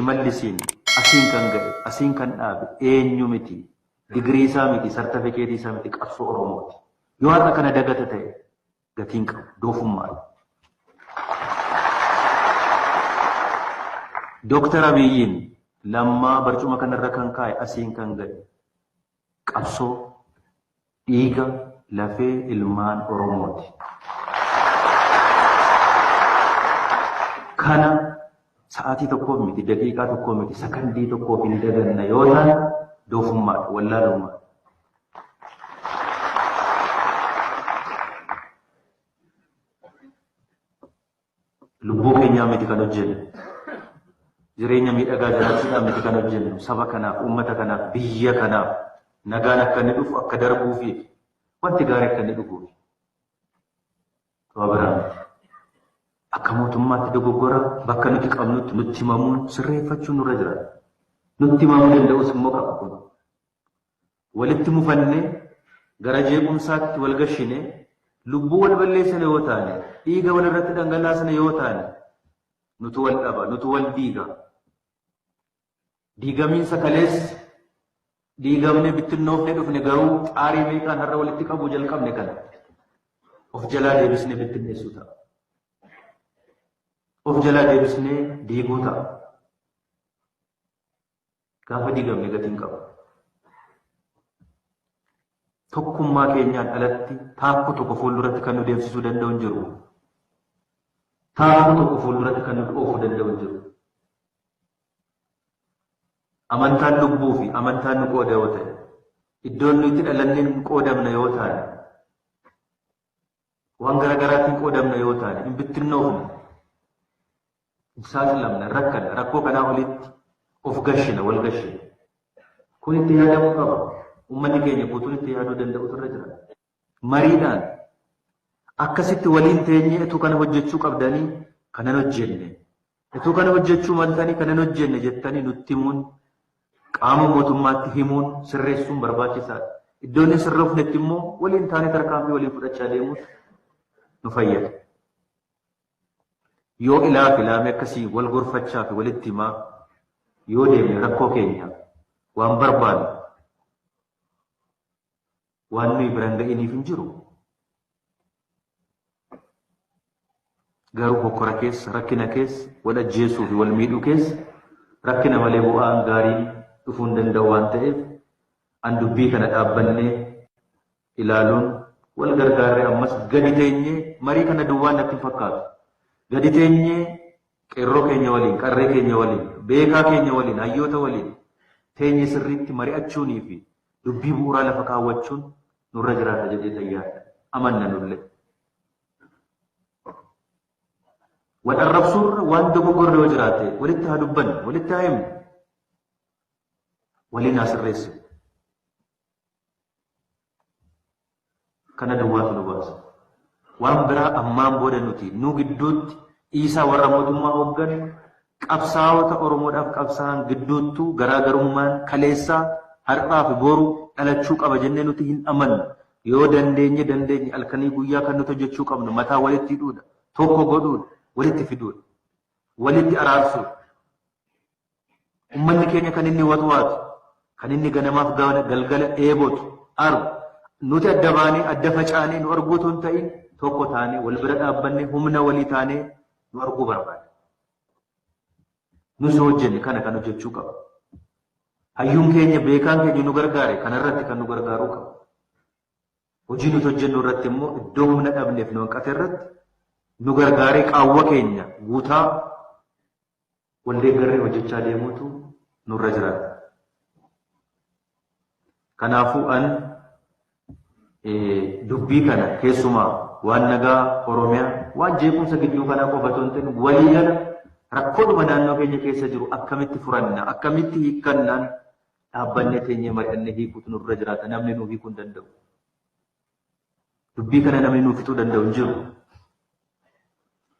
Shimallisiin asiin kan ga'e, asiin kan dhaabe eenyu miti. Digirii isaa miti, sartifikeetii isaa miti, qabsoo Oromooti. Yoo har'a kana dagata ta'e gatiin qabu, doofummaadha. Dooktar Abiyyiin Lammaa barcuma kanarra kan kaa'e asiin kan ga'e qabsoo dhiiga lafee ilmaan Oromooti. Kana sa'aatii tokkoof miti, daqiiqaa tokkoof miti, sakandii tokkoof hin daganna yoo taane doofummaadha, wallaalummaadha. Lubbuu keenyaa miti kan hojjennu. Jireenya miidhagaa jiraachuudhaan miti kan hojjennu. Saba kanaaf, uummata kanaaf, biyya kanaaf nagaan akka inni dhufu akka darbuufi wanti gaarii akka inni dhufuufi. Waa biraa miti. Akka mootummaatti dogoggora bakka nuti qabnutti nutti himamuun sirreeffachuun nurra jira. Nutti himamuu danda'us immoo qaba kun. Walitti mufannee gara jeequmsaatti wal gashine lubbuu wal balleessine yoo taane, dhiiga wal irratti dhangalaasne yoo taane, nutu wal dhaba, nutu wal diiga. Diigamiinsa kaleessa diigamne bittinnoofne dhufne garuu xaarii meeqaan har'a walitti qabuu jalqabne kana of jalaa deebisnee bittinneessuu ta'a. Of jalaa deebisnee diiguu ta'a. Gaafa diigamne gatiin qabu. Tokkummaa keenyaan alatti taakkuu tokko fuulduratti kan nu deemsisuu danda'u hin jiru. Taakkuu tokko fuulduratti kan nu oofuu danda'u hin jiru. Amantaan lubbuu fi amantaan nu qooda yoo ta'e, iddoon nuyi itti dhalanneen qoodamna yoo taane, waan garaagaraatiin qoodamna yoo taane, hin bittinnoofne, hin saaxilamna, hin rakkanna, rakkoo kanaa olitti of gashina, wal gashina. Kun itti yaadamuu qaba. Uummanni keenya guutuun itti yaaduu danda'utu irra jira. Mariidhaan akkasitti waliin teenyee utuu kana hojjechuu qabdanii kanan hojjenne, utuu kana hojjechuu maltanii kanan hojjenne jettanii nutti himuun qaama mootummaatti himuun sirreessuun barbaachisaadha. Iddoon hin sirroofnetti immoo waliin taanee tarkaanfii waliin fudhachaa deemuutu nu fayyada. Yoo ilaa fi ilaamee akkasii wal gorfachaa fi walitti himaa yoo deemne rakkoo keenya waan barbaannu waan nuyi bira hin ga'iniif hin jiru. Garuu hokkora keessa, rakkina keessa, wal ajjeesuu fi wal miidhuu keessa rakkina malee bu'aan gaariin dhufuu hin danda'u waan ta'eef an dubbii kana dhaabbannee ilaaluun wal gargaarree ammas gadi teenyee marii kana duwwaan natti hin fakkaatu. Gadi teenyee qeerroo keenya waliin, qarree keenya waliin, beekaa keenya waliin, hayyoota waliin teenye sirriitti mari'achuunii fi dubbii bu'uuraa lafa kaawwachuun nurra jiraata jedhee tayyaadha. Amanna nullee. Wal arrabsuurra waan dogoggorre yoo jiraate walitti haa dubbannu, walitti haa himnu, waliin haa sirreessinu. Kana duwwaatu nu baasa. Waan biraa ammaan booda nuti nu gidduutti dhiisaa warra mootummaa hoogganu qabsaa'ota Oromoodhaaf qabsaa'an gidduuttuu garaagarummaan kaleessaa har'aa fi boru dhalachuu qaba jennee nuti hin amannu. Yoo dandeenye dandeenye halkanii guyyaa kan nuti hojjechuu qabnu mataa walitti hidhuudha, tokko godhuudha, walitti fiduudha, walitti araarsuudha. Ummanni keenya kan inni watwaatu, kan inni ganamaaf galgala dheebotu, argu. Nuti adda baanee, adda facaanee nu arguu otoo hin ta'in tokko taanee, wal bira dhaabbannee, humna walii taanee nu arguu barbaada. Nus yoo hojjenne kana kan hojjechuu qaba. Hayyuun keenya, beekaan keenya nu gargaare kanarratti kan nu gargaaruu qaba. Hojii nuti hojjennu irratti immoo iddoo humna dhabneef nu hanqate irratti nu gargaaree qaawwa keenya guutaa wal deeggarree hojjechaa deemuutu nurra jiraata. Kanaafuu an dubbii kana keessumaa waan nagaa Oromiyaa waan jeequmsa gidduu kanaa qofa otoo hin ta'in waliigala rakkoodhuma naannoo keenya keessa jiru akkamitti furanna akkamitti hiikkannaan dhaabbannee teenyee mari'annee hiikuutu nurra jiraata namni nuu hiikuu hin danda'u. Dubbii kana namni nuu fixuu danda'u hin jiru.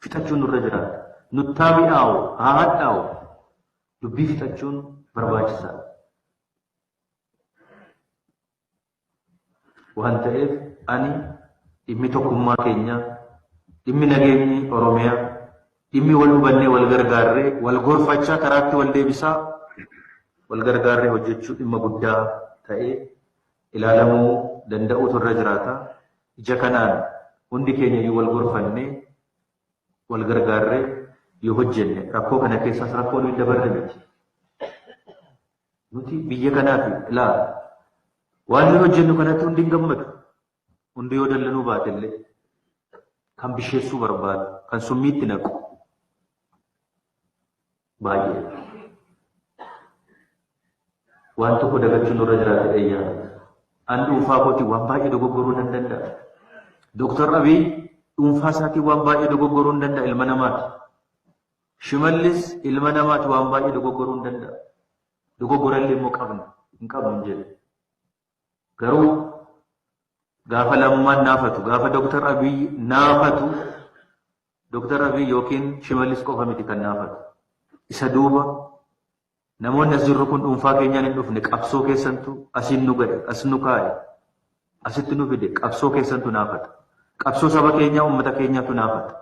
Fixachuun nurra jiraata. Nuttaa mi'aawu, haa hadhaa'u. Dubbii fixachuun barbaachisaadha. Waan ta'eef ani dhimmi tokkummaa keenyaa, dhimmi nageenyi Oromiyaa, Dhimmi wal hubannee, wal gargaarree, wal gorfachaa, karaatti wal deebisaa, wal gargaarree hojjechuu dhimma guddaa ta'ee ilaalamuu danda'uutu irra jiraata. Ija kanaan hundi keenya iyyuu wal gorfannee, wal gargaarree yoo hojjenne, rakkoo kana keessaas rakkoo nuyi dabarre miti. Nuti biyya kanaaf ilaa waan nuyi hojjennu kanatti hundi hin gammadu. Hundi yoo dallanuu baate illee kan bisheessuu barbaadu, kan summiitti naqu baay'ee. Waan tokko dagachuun nurra jiraate dheeyyaa. An dhuunfaa kootiin waan baay'ee dogoggoruu nan danda'a. Dooktar Abiy dhuunfaa isaatiin waan baay'ee dogoggoruu hin danda'a, ilma namaati. Shimallis ilma namaati, waan baay'ee dogoggoruu hin danda'a. Dogoggorallee immoo qabna, hin qabnu hin jedhu. Garuu gaafa Lammaan naafatu, gaafa Dooktar Abiy naafatu, Dooktar Abiy yookiin Shimallis qofa miti kan naafatu. Isa duuba namoonni as jirru kun dhuunfaa keenyaan hin dhufne, qabsoo keessantu asiin nu ga'e, as nu kaa'e, asitti nu fide, qabsoo keessantu naafata. Qabsoo saba keenyaa, uummata keenyaatu naafata.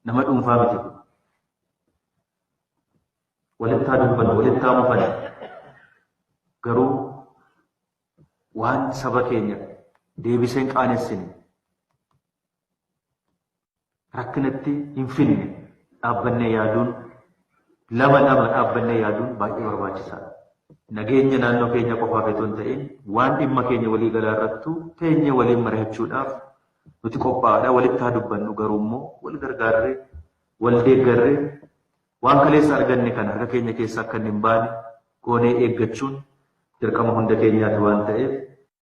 Nama dhuunfaa miti kun. Walitti haa dubbannu, walitti haa mufannu. Garuu waan saba keenya deebisee hin qaanessine, rakkinatti hin finne dhaabbannee yaaduun, lama lama dhaabbannee yaaduun baay'ee barbaachisaadha. Nageenya naannoo keenya qofaaf otoo hin ta'in waan dhimma keenya walii galaa irrattuu teenyee waliin mari'achuudhaaf nuti qophaa'aadha. Walitti haa dubbannu, garuu immoo wal gargaarree, wal deeggarree, waan kaleessa arganne kana harka keenya keessa akka inni hin baane goonee eeggachuun dirqama hunda keenyaati waan ta'eef